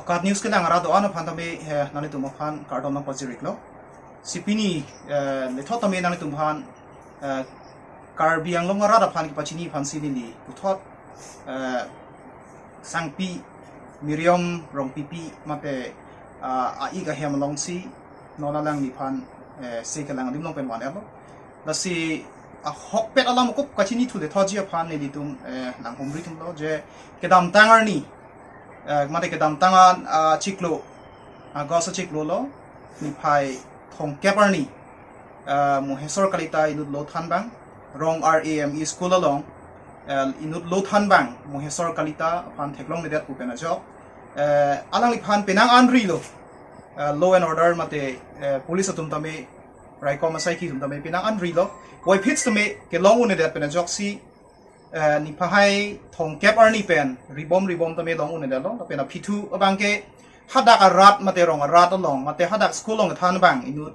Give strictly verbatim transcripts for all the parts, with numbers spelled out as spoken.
Kat news kelang arat do-an aphan tame, eh, nanglitum aphan kardom nangpajir-iklo. Si pini, eh, lethot tame nanglitum aphan, eh, Karbi Anglong arat aphan kepachini aphan si neli puthot, eh, Sangpi Miriam Rongpipi mate, ah, a-ik ahem alongsi non alangliphan, eh, se kelang adim along pen van-etlo. Lasi ahokpet alam kup kachinithu lethotji aphan nelitum, eh, nanghumri thumlo je kedamtang arni, eh, mate kedamtang a, ah, chiklo, August achiklo lo, niphai thomkep arni, ah, Mohesor Kalita inut lo thanbang, Rong R A M E school along, eh, inut lo thanbang Mohesor Kalita aphan theklongledet pu pen ajok, eh, alangliphan penang anri lo, eh, law and order mate, eh, police atum tame, raikom asaikhi atum tame penang anri lo, puvoiphit tame kelong un-edet pen ajoksi, eh, niphai thomkep arni pen ribom ribom tame long un-edetlo, lapen aphithu abangke hadak arat mate rong arat along mate hadak school along thanbang inut,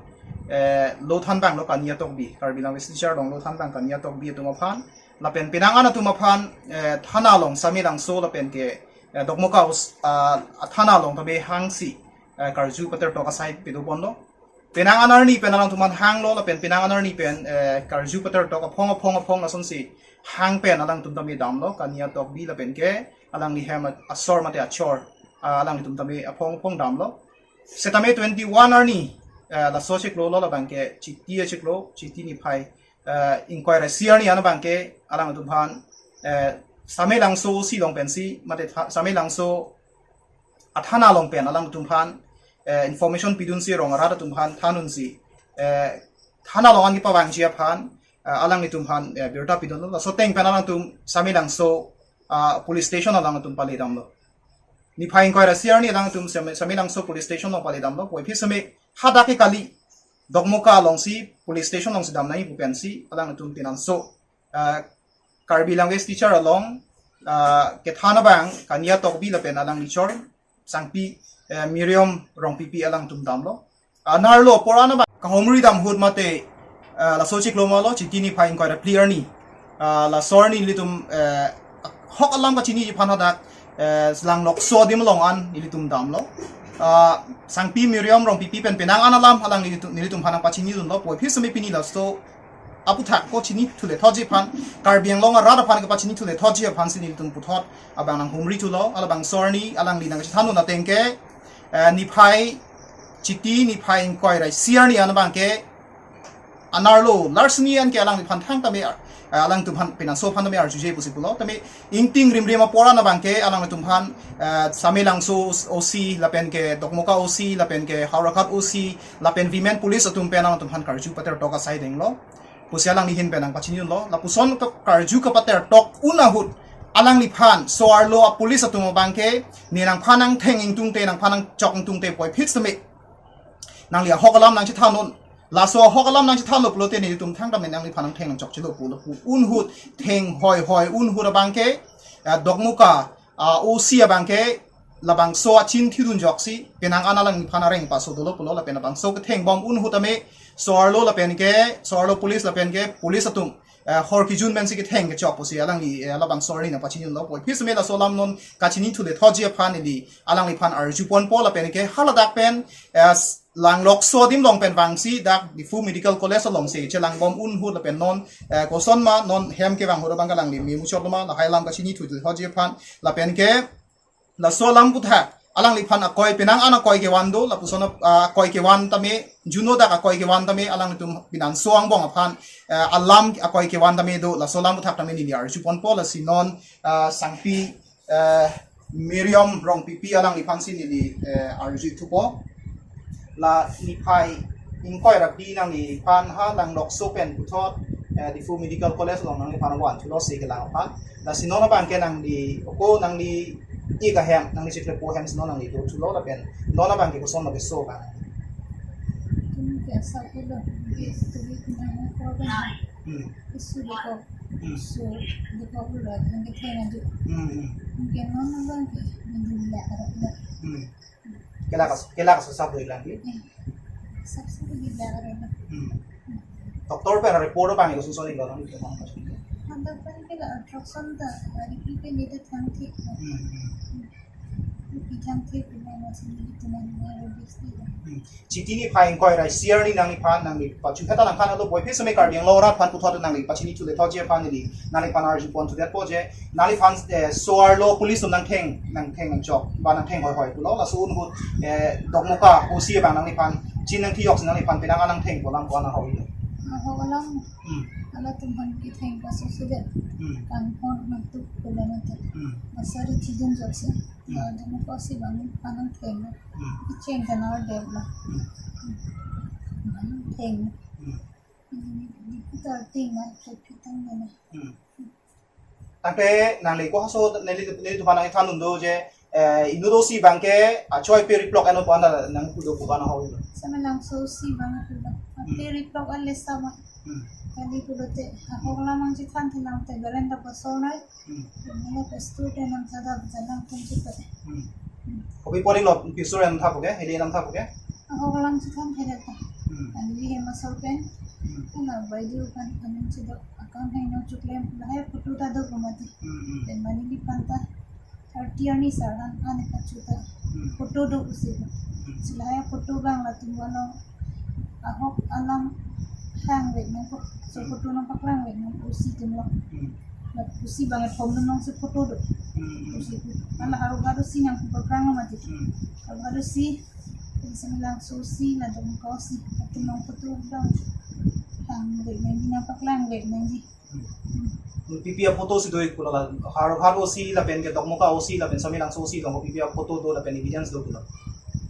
eh, lo thanbang lo Kania Tokbi, Karbi language teacher along lo thanbang Kania Tokbi atum aphan, lapen penang an atum aphan, eh, thana along Samelangso lapen ke, eh, Dokmoka os-, ah, thana along tame hangsi, eh, karju patertok asai pado ponlo. Penang an arni pen alangtum aphan hanglo lapen penang an arni pen, eh, karju patertok aphong aphong aphong lasonsi hang pen alangtum tame damlo, Kania Tokbi lapen ke alangli hem asor mate achor, ah, alanglitum tame aphong aphong damlo. Setame twenty-one arni, eh, laso chiklo lo, labangke Chiti achiklo, Chiti niphai, eh, ingkoi ra isi arni an abangke alangtum aphan, eh, Samelangso si along pensi mate tha-, Samelangso athana along pen alangtum aphan, eh, information pidunsi rong arat atum aphan thandunsi, eh, thana along an kepavangji aphan, eh, alanglitum aphan, eh, birta pidunlo. Laso ateng pen alangtum Samelangso, ah, police station alangtum pale damlo. Niphai ingkoi ra isi arni alangtum Same-, Samelangso police station along pale damlo. Puvoiphit tame hadak ke kali Dokmoka alongsi police station alongsi dam nangji pu pensi alangtum pinanso, ah, Karbi language teacher along, ah, kethan abang Kania Tokbi lapen alangli chor Sangpi, eh, Miriam Rongpipi alangtum damlo. Anerlo apor an abang kahumri dam ahut mate, eh, laso chiklo ma lo, Chiti niphai ingkoi ra phli arni, ah, laso arni nelitum, eh, ahok alam kachiniji aphan hadak, eh, Langlokso adim along an nelitum damlo. Ah, Sangpi Miriam Rongpipi pen penang an alam alangli nelitum, nelitum aphan nangpachinidunlo, puvoiphit tame pini laso aputhak kachinithu lethotji aphan, Karbi Anglong arat aphan kepachinithu lethotji aphan si nelitum puthot abang nanghumri thulo. Halabangso arni alangli nangchethandun ateng ke, eh, niphai Chiti niphai ingkoi ra isi arni an abangke anerlo larsini an ke alangliphan thang tame, eh, alangtum aphan pinanso aphan tame arjuje pusi pulo. Tame ingting rimrim apor an abangke alangtum aphan, eh, Samelangso O C lapen ke Dokmoka O C lapen ke Howraghat O C lapen women police atum pen alangtum aphan karju patertok asai denglo pusi alangli ahin pen nangpachinidunlo. Lapuson ke karju kapatertok un ahut alangliphan so-arlo a-police atum abangke ne nangphan nangtheng ingtungte, nangphan nangchok ingtungte puvoiphit tame nangli ahok alam nangchethandun. Laso ahok alam nangchethanlo pulote nelitum thang tame nangliphan nangtheng nangchokchelo pulo pu un ahut, theng hoihoi un ahut abangke, eh, Dokmoka, ah, O C abangke labangso achinthidun ajoksi penang an alangliphan areng paso dolo pulo lapen labangso kethengbom un ahut tame so-arlo lapen ke so-arlo police lapen ke police atum, eh, hor kijun pensi ketheng kechok pusi alangli, eh, labangso arni nangpachinidunlo. Puvoiphit tame laso alam non kachinithu lethotji aphan ili alangliphan arju ponpo lapen ke haladak pen, eh, s-, Langlokso adim along pen vangsi dak Diphu Medical College alongsi chelangbom un ahut lapen non, eh, koson ma non hem kevang ahut abang alangli memuchotlo ma lahai alam kachinithu lethotji aphan lapen ke laso alam aputhak alangliphan akoi penang an akoi kevan do, lapuson, ah, akoi kevan tame, juno dak akoi kevan tame alangtum pinanso angbong aphan, eh, alam akoi kevan tame do, laso alam aputhak tame neli arju ponpo. Lasi non, ah, Sangpi, eh, Miriam Rongpipi alangliphan si neli, eh, arju thupo. La niphai ingkoi ra phli nangliphan ha Langlokso pen puthot, eh, Diphu Medical College along nangliphan van thulo se kelang aphan. Lasi non abangke nangli ako nangli ik ahem, nangli chiklepo ahem si non nangli do thulo lapen non abangke koson ma keso abang. Tum ke asal pulo, ke tuwi tum ang ko ba. Hmm. Isu deko, Hmm. isu deko pulo, ang ke thena di. Hmm, hmm. Ang ke non abangke, ang ke la, la. Hmm. Kela kas, kela kas sab doi lang di. Eh, sab sab di la, la. Hmm. Doctor pen report abang ilo susoni lo nang. Ang doctor ke la ultrasound ta, ari pi pe ni de thang thi. Hmm, hmm. Pi thang thek pi nang masi neli teman nang aerobics di. Hmm. Chiti niphai ingkoi ra isi arni nangliphan nangli pachu heta nangkhan alo boy phe seme Karbi Anglong arat aphan puthot nangli pachini chule thotji aphan neli nangliphan arju pon thudet po je nangliphan, eh, so-arlo police atum nangtheng nangtheng nangchok ba nangtheng hoi hoi pulo laso ahut, eh, Dokmoka O C abang nangliphan chin nangthi joksi nangliphan penang an nangtheng pu alam ko-an ahok lo. Ahok alam. Hmm. Halatum aphan ketheng kaso sudet. Hmm. Kanghon nangtup pulo nangtup. Hmm. Asari chidun joksi. Hmm. Ah, Dokmoka O C abang nangtheng. Hmm. Kecheng kan ar dep la. Hmm. Hmm. Nangtheng. Hmm. Hmm. Di putar ting na, so pitang na. Hmm. Tangte nangli ko haso neli neli tupan nangthan dun do je, eh, inut O C abang ke achoi pe riplok eno pon da nangpu do pu ko-an ahok lo. Samelangso O C abang pu da. Hmm. Pe riplok an le sama. Hmm. Kali pulote ahok alam nangchethan thelang te berenda pasol nai. Hmm. Nangli ke student nang sada jalang tum chita. Hmm. Kopi poring lo pi student tha pu ke, hedi nam tha pu ke? Ahok alam chethan theda ta. Hmm. Neli hem asor pen. Hmm. Kena baideo aphan aning chedok akam heno chuklem lahai photo ta do pu mati. Hmm, hmm. Pen mane neliphan ta thirty arni sir aphan an pachu ta. Hmm. Photo do pusi. Hmm. Si lahai photo abang latum along ahok alam hang vek nangkok. So Hmm. photo nangpaklang vek nangkok O C atum lo. Hmm. La O C abang athom nangsi photo do. Hmm, hmm. O C pu. Hala haro haro si nangpaklang mati. Hmm. Haro haro si Pen samelangso O C la Dokmoka O C. Atum nang photo dong. Hang vek nangji nangpaklang vek nangji. Hmm. Pi pi aphoto si do-ik pulo la. Haro haro O C lapen ke Dokmoka O C lapen samelangso O C dong pi pi aphoto do lapen evidence do pulo.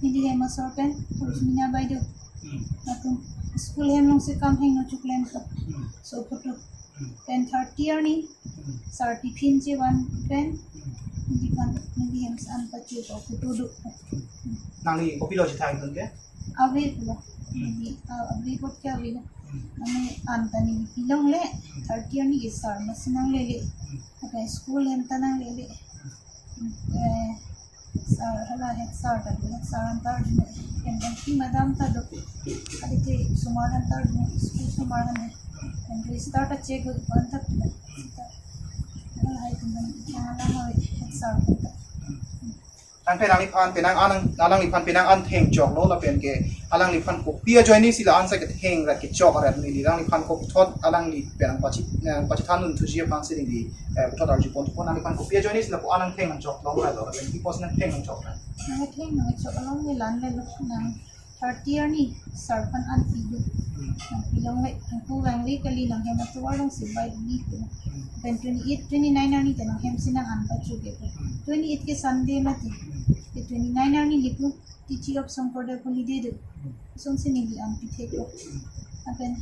Neli hem asor pen, Rosmina baideo. Hmm. Latum school hem alongsi kam heno chuklem ko. Hmm. So photo. Hmm. Pen thirty arni. Hmm. Sir tiffin chevan pen. Hmm. Neliphan neli hem an pachu ko photo do. Hmm. Nangli kopilo chethang tun ke? Ave pulo. Hmm. Neli, ah, ave kot ke ave lo. Hmm. Mane an ta neli pilongle. Hmm. Thirty arni ke sir masi nanglele. Hmm. Ata school hem ta nanglele. Hmm. Eh, Sir, hala head sir ta, head sir antar dun. Pen pen pi madam ta do. Adi te sumar antar dun, school sumar an. Pen register ta check ko antar dun. Hala hai tum pen yang ala hai head sir ta. Tangte nangliphan penang an, alangliphan penang an thengchoklo lapen ke alangliphan kopi ajoine si la-an si ketheng ra kechok ra neli alangliphan ko puthot alangli penang pachi, eh, pachithan dun thuji aphan si neli, eh, puthot arju pon thupo nangliphan kopi ajoine si la ko-an nangtheng nangchok long ra lo lapen pi apotsi nangtheng nangchok ra. Nangtheng nangchok along ne lan le lo nang thirty arni sir aphan an pi do. Hmm. Nangpilongle, nangpu vangle kali nang hem atovar alongsi bai di ko. Hmm. Then twenty eight, twenty nine arni te nang hem si nang an pachu ke ko. Hmm. Twenty eight ke Sunday mati. Hmm. Ke twenty nine arni lipu. Tichi op songkor de holiday do. Hmm. Song si neli an pithe ko. Hmm. Lapen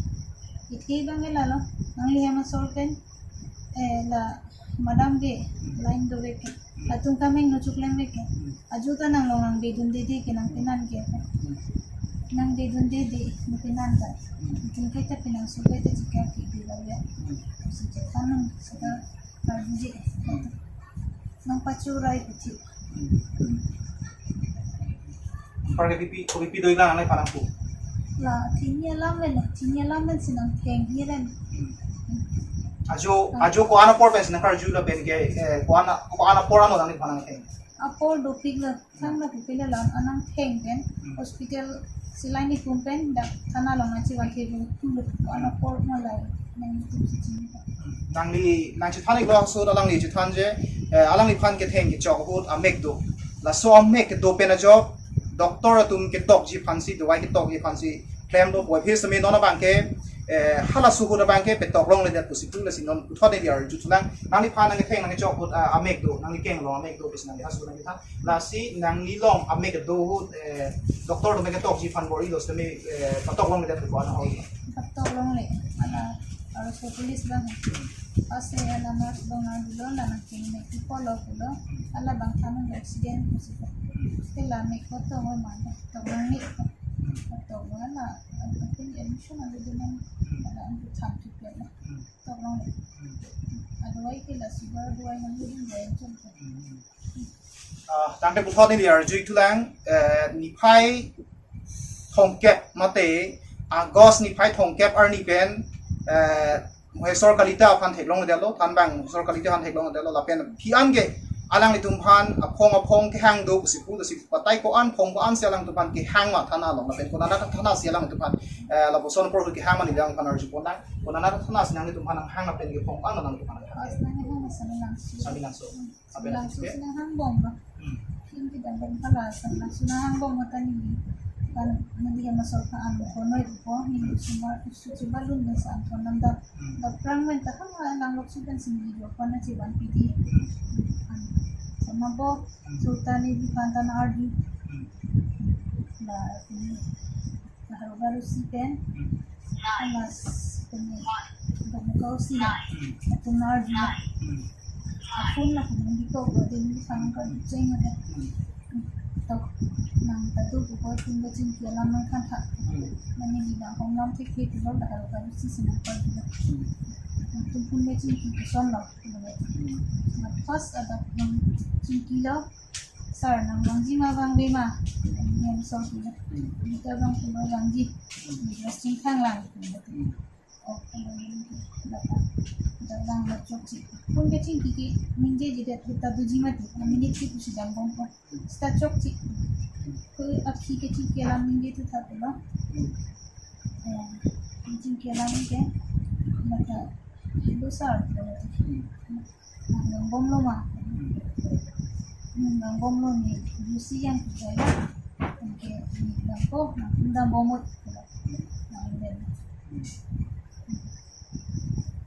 pithe abang ke lalo, nangli hem asor pen, eh, la madam ke, line do vek ke. Hmm. Latum kam heno chuklem vek ke. Hmm. Ajo ta nang long nang bedun dede ke nang penan ke. Hmm. Nang bedun dede, nang penan ta. Hmm. Itum kaita penang sukai ta chikar ke di la ya. Hmm. Si chethan nang, seta, nang dede. Hmm. Nang pachu rai puthi. Anpar ke pi pi, ko pi pi do-ik lang nangphan nangpu. La, chini alam le, chini alam le si nangtheng hi ren. Ajo, ajo ko-an apor pen si nangkarju lapen ke, eh, ko-an, ko-an apor ano nangphan nangtheng. Apor dopik le, thang na pipila lam anang theng pen, Hmm. hospital si line ipum pen, dak thana along nangchevan thek pen, ko-an apor malai, nangtum si chini. Nangli, nangchethan-iklo so alangli chethan je, eh, alangliphan ketheng kechok ahut amek do. Laso amek kedo pen ajok, doctor atum ketokji aphan si, dawai ketokji aphan si, klemlo boy phe seme non abang ke, eh, halaso ahut abang ke petok longledet pusi pu lasi non puthot neli arju thulang, nangliphan nangketheng nangkechok ahut, ah, amek do, nangli keng along amek do pusi nangli halaso ahut nangkethan. Lasi nangli along amek kedo ahut, eh, doctor atum ketokji aphan bor-ilo seme, eh, patok longledet ko-an ahok. Patok longle, hala, hala so police abang. Pas se hala nurse abang nangdolo, la nangkeng mek ipolo pulo, hala abang than nang accident pusi ko. Te la mek ko to mo man, to nang mek ko. To mo la, ang atin admission ang dun nang, hala ang than tu pela. To nang mek. Adawai ke la sugar adawai nangdun dawai chom ko. Ah, tangte puthot neli arju thulang, eh, niphai thomkep mate August niphai thomkep arni pen, eh, Maheswar Kalita aphan theklongledetlo, thanbang Maheswar Kalita aphan theklongledetlo, lapen phi-an ke alanglitum aphan aphong aphong kehang do pusi pu, lasi batai ko-an aphong ko-an si alanglitum aphan kehang ma thana along, lapen konat athana si alanglitum aphan, eh, lapuson apor kehang ma neli alangphan arjupon lang, konat athana si nanglitum aphan nanghang lapen ke aphong ko-an nanglitum aphan nanghang. Sami Langso. Sami Langso. Aben Langso si nanghang bom lo. Hmm. Film kedam pen pala Sami Langso nanghang bom ta neli. Kan neli ama sorkar an ko noi ko ni sumar suci balun ni san ko nam da. Hmm. Da prang men ta hang lang lok sudan sini dua ko na ciban pidi. Hmm. An sama bo. Hmm. Sultan ni di pantan ardi. Hmm. La ini. Haru baru si pen. Hmm. Alas pen. Dong kau si ya. Hmm. Atum ardi ya. Hmm. Akun la kunung di ko ko din di sang ka di ceng ada. Hmm. Tok nang tadu ko ko tum ko cing ki alam nang kan ha. Hmm. Nani di dang hong lam thik thik lo da haru baru si sinang ko di lo. Hmm. Tum pun ko cing ki ko son lo. Hmm. Na pas ada nang cing ki lo. Sir, nang vangji ma vangve ma? Nang song ki na. Hmm. Kita bang kuma vangji. Hmm. Ni ras chingthang lang. Hmm. Oh, kalau ini kita datang. Datang na chokche. Pun ke chingki ke ningjeje det kita duji mati. Na minute ke pusi dam bom ko. Seta chokche. Ko aphi ke chingki alam ningje tu thap lo. Hmm. Eh, chingki alam ke. Mata. Hello sir. Hmm. Nang bom lo ma? Hmm. Nang bom lo ni, U C yang kita ya. Oke, ni bang ko, nang undang bom mo. Nang undang.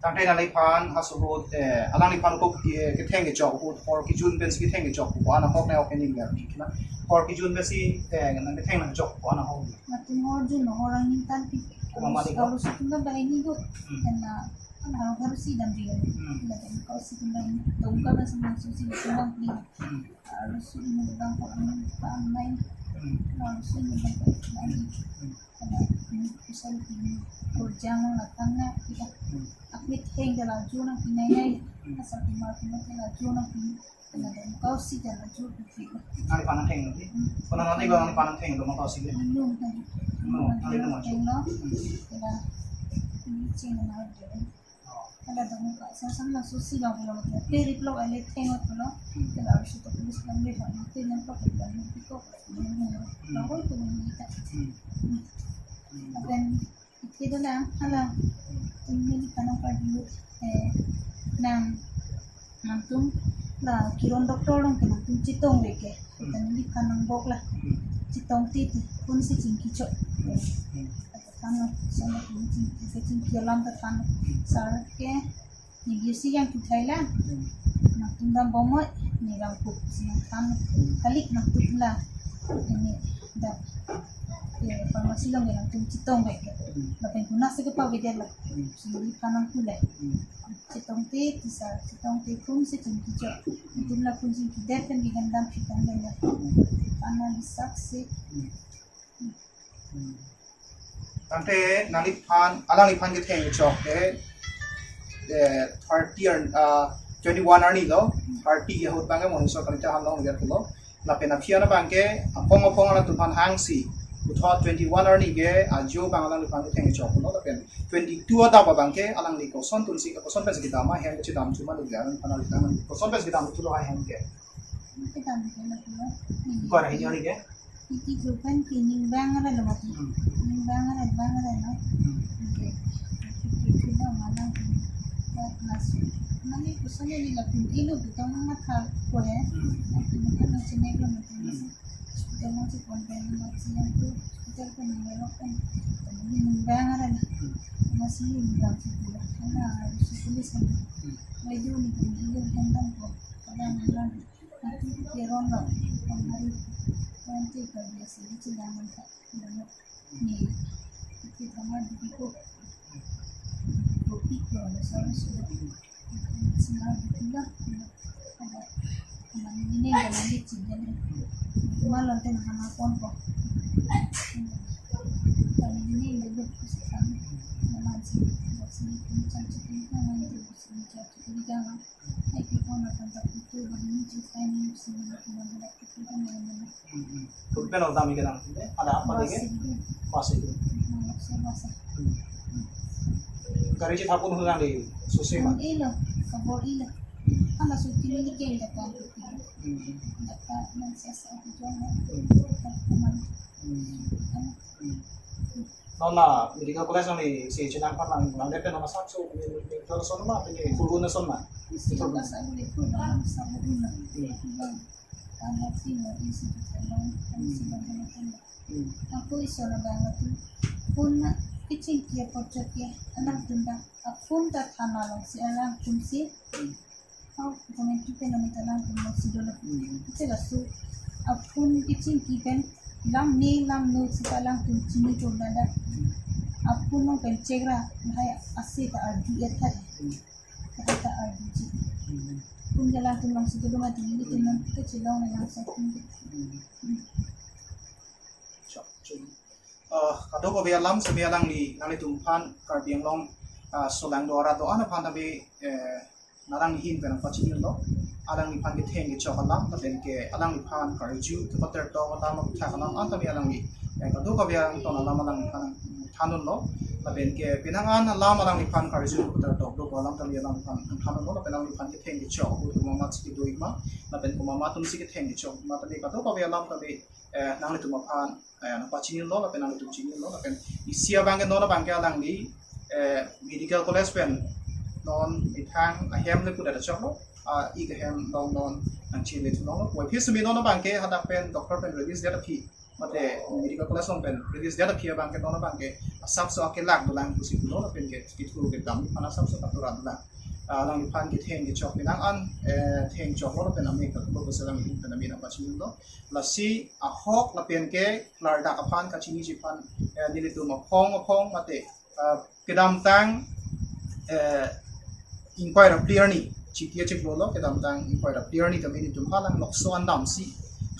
Tangte nangliphan, ha suhut, eh, alangliphan ko, eh, ketheng kejok ahut, hor kejun pensi ketheng kejok ahut, ana hok na hok ni ngar ni kena. Hor kejun pensi, eh, nang ketheng nang jok ahut, ana hok ni. Mati hor jun, hor angin tan pi. Ko mama ni ko. Kalau situ kan bahini ko. Hmm. Kena Kan haro haro si dam dia. Hmm. Lapen kau si kumba ini. Dong ka bang sama susi kumba ni. Hmm. Haro si ini bang ko ini pang main. Hmm. Haro si ini bang ko ini. Hmm. Karena ini kusal ini. Kurjang latang na kita. Hmm. Akmit heng ke laju nang pinai nai. Hmm. Asal timar timar ke laju nang pinai. Kena dong kau si jalan jur di sini. Nangliphan nangtheng lo, di? Hmm. Kona nanti kalau nangliphan nangtheng lo, ma kau si, di? Belum, kan? Belum, nanti itu masuk. Theng lo. Hmm. Kena ini cing na dong. Oh. Kena dong kau, sama-sama langsung si dong lo, mati. Perip lo, ale theng lo, lo. Hmm. Kena harus itu tulis dalam dia, nanti yang kau bilang, nanti kau bilang. Hmm. Kau itu ini kan. Hmm. Hmm. Lapen Isi dolang, hala. Ini di kanang padu, eh, nang, nangtum la kiron doctor along ke nangtum chetong le ke. Hmm. Kita neli kanang bok la. Hmm. Chetong titi, pun si chingki chok. Hmm. Kata tano, sama pun chingki, chingki alam ta tano. Hmm. Sar ke, Ni bisi yang tu thai la. Hmm. Nangtum dam bom mo, ni rang pup, si nangtum. Hmm. Kalik nangtum la. Ini da. Ya, pharmacy along nangtum chetong baik. Hmm. Lapen kuna si kepavedet la. Hmm. Si neli kanang kule. Hmm. Chetong te, tisa, chetong te pun si chingki chok. Nangtum la pun chingki det kan di gandam chitan dan ya. Hmm. Pana lisak si. Hmm. Hmm. Tangte nangliphan, alangliphan ketheng chok ke, eh, thirty ar-, ah, twenty-one arni lo, thirty ahut abang ke Monjusor Kalite Hanlongle pulo. Lapen aphi an abang ke, aphong aphong alangliphan hangsi, puthot twenty-one arni ke, ajo abang alangliphan ketheng chok pulo. Lapen twenty-two adap abang ke, alangli koson atum si, koson pensi kedam ahem ke chedam chuma dugya, alangphan alangphan koson pensi kedam thulo ahem ke. Kedam ke lo pulo. Kora hini arni ke? Iti jupan pining bang ada lo mati. Hmm. Pining bang ada, bang ada lo. Hmm. Oke. Oke, oke, lo malang. Bat mas. Mani kusanya di lapin ilu kita mama thal ko ya. Hmm. Nanti bukan masih nego nanti. Hmm. Hospital masih konten masih yang tu hospital kan yang elok kan. Pining bang ada lo. Hmm. Masih ini bang sih pula. Karena harus tulis kan. Hmm. Lagi ini kan ilu kan ko. Pada malang. Nanti kita ron lo, kemarin nanti kalau biasa di Cilangan tak banyak ni. Kita sama di Biko, Biko Piko, ada sama sudah. Senang di Pila, ada teman ini yang jalan di Cilangan. Cuma lonte nama pon kok. Kami ini lebih kesukaan nama sih, sini kencang cerita, nanti bisa mencari cerita. Hai, pi ko na kan tak itu, bahini cerita ini sini aku mana ada kita mana mana. Hmm, hmm. Tum pen dam ke nang, eh? Ada apa lagi? Bus itu. Bus itu. Hmm, saya bus. Hmm. Gari cit hapun hulang di susi, Pak? Ilo, kabor ilo. Halaso kimi ni keng data. Hmm. Data nang sesa aku jong. Hmm. Data teman. Hmm. Hmm. Non la medical college nangli si chenam aphan lang, lang dep non asapso, ni, ni, ni, ton ason ma, ni, kurgun ason ma? Isi kurgun. Masa ini kurgun, masa kurgun. Hmm. Kurgun. Tanggal sini, isi kurgun, isi kurgun, isi kurgun. Hmm. Ako iso na bang atu. Phone na kechingki apot chot ke, alangtum ta. A phone ta thana along si alangtum si. Hmm. Oh, komen tu pen amit alangtum along si dolo. Hmm. Ite laso. A phone kechingki pen lam ne lam no sita alangtum chini chom dada. Hmm. A phone along pen chegra, lahai ase ta arju ya thai. Hmm. Lahai ta arju ji. Hmm. Phone ke alangtum along si dolo mati nelitum non kechelong na yang sa phone ke. Hmm. Hmm. Chok, chok. Ah, kadokave alam semi alangli, nanglitum aphan Karbi Anglong, ah, solangdo arat do-an aphan tame, eh, nanglihin pen nangpachinilo. Alangliphan ketheng kechok alam, lapen ke alangliphan karju, kepatertok alam, aputhak alam, an tame alangli, eh, kadokave angton alam alangliphan thandunlo. Lapen ke penang an alam alangliphan karju, kepatertok do alam tame alangliphan thandunlo. Lapen alangliphan ketheng kechok, ahut komat si kedo-ik ma, lapen komat atum si ketheng kechok ma, tame kadokave alam tame, eh, nanglitum aphan, eh, nangpachinilo, lapen nanglitum chinilo, lapen isi abang ke non abang ke alangli, eh, medical college pen non methang ahem le kuda choklo, ah, ik ahem along non nangchele thulonglo. Puvoiphit semi non abang ke hadak pen doctor pen release det aphi, mate medical college along pen release det aphi abang ke non abang ke asapso akelak dolang pusi pulo, lapen ke kethur kedam aphan asapso katura dolang. Ah, alangliphan ketheng kechok penang an, eh, theng choklo, lapen amek ta thulo pusi alangli pen amek nangpachinilo. Lasi ahok lapen ke klardak aphan kachiniji aphan, eh, nelitum aphong aphong mate, eh, kedamtang, eh, ingkoi ra phli arni chiti achiklolo, kedamtang ingkoi ra phli arni tame nelitum halang lokso an damsi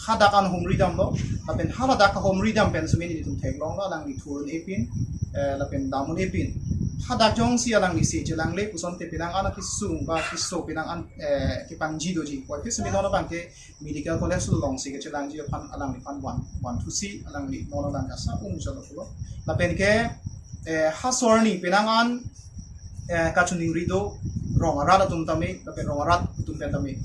hadak an humri damlo, lapen haladak ahumri dam pen semi nelitum theklonglo, alangli thur un-e pin, eh, lapen dam un-e pin. Hadak jongsi alangli si chelangle puson te penang an kesung ba keso penang an, eh, kepangji doji. Puvoiphit semi non abang ke medical college along si kechelangji aphan alangliphan van, vanthusi alangli non abang ke asa ung chalo pulo. Lapen ke, eh, ha so arni penang an, eh, kachiningri do rong arat atum tame, lapen rong arat atum pen tame.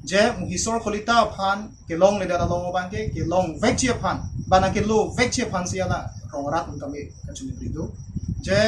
Je Mohisor Kalita aphan kelongledet along abang ke, kelongvekji aphan, ba nangkelovekji aphan si ala rong arat atum tame kachiningri do. Je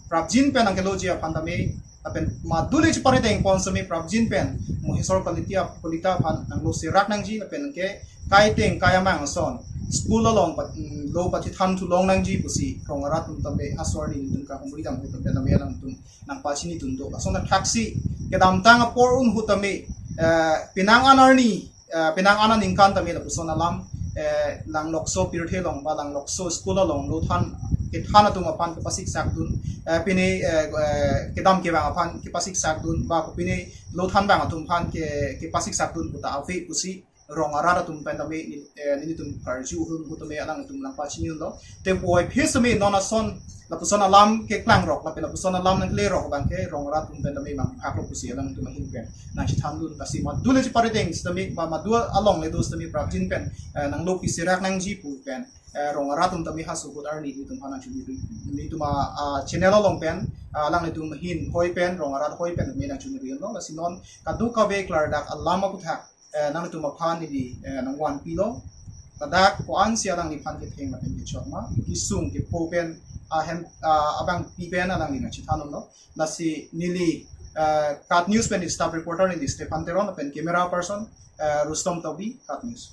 prapjin pen nangkeloji aphan tame, lapen madule chepare deng pon semi prapjin pen Mohisor Kalita, Kalita aphan nanglo serak nangji, lapen ke kaiteng kayamang ason school along pat, mm, lo patithan thulong nangji pusi rong arat atum tame ha so arni nelitum kahumri dam atum pen tame alangtum nangpachini dun do. Lason athaksi kedamtang apor un ahut tame, eh, penang an arni, eh, penang an aningkan tame lapuson alam, eh, lang lokso pirthe along ba lang lokso school along lo than kethan atum aphan kepasiksak dun, eh, pine, eh, eh, kedam kevang aphan kepasiksak dun ba pine lo than bang atum aphan ke, kepasiksak dun puta ave pusi rong arat atum pen tame ni, eh, nelitum karju ahut ahut tame alangtum nangpachinilo. Te puvoiphit semi non ason lapuson alam keklangrok, lapen lapuson alam nangklerok abang ke rong arat atum pen tame mangphaklo pusi alangtum ahin pen nangchethan dun, lasi madule chepare deng sitame, ma, madu alongle do sitame prapjin pen, eh, nanglo piserak nangji pu pen, eh, rong arat atum tame ha so ahut arni nelitum aphan nangchiningri, nelitum a, a channel along pen, ah, alanglitum ahin hoi pen, rong arat hoi pen tame nangchiningri lo, lasi non kadokave klardak alam aputhak, eh, nanglitum aphan neli, eh, nangvanpilo. Ladak ko-an si alangliphan ketheng lapen kechok ma, kesung kepho pen, ahem, ah, abangpi pen alangli nangchethan unlo. Lasi neli, eh, KAT News pen staff reporter neli Stephan Teron, lapen camera person, eh, Rustom Tokbi, KAT News.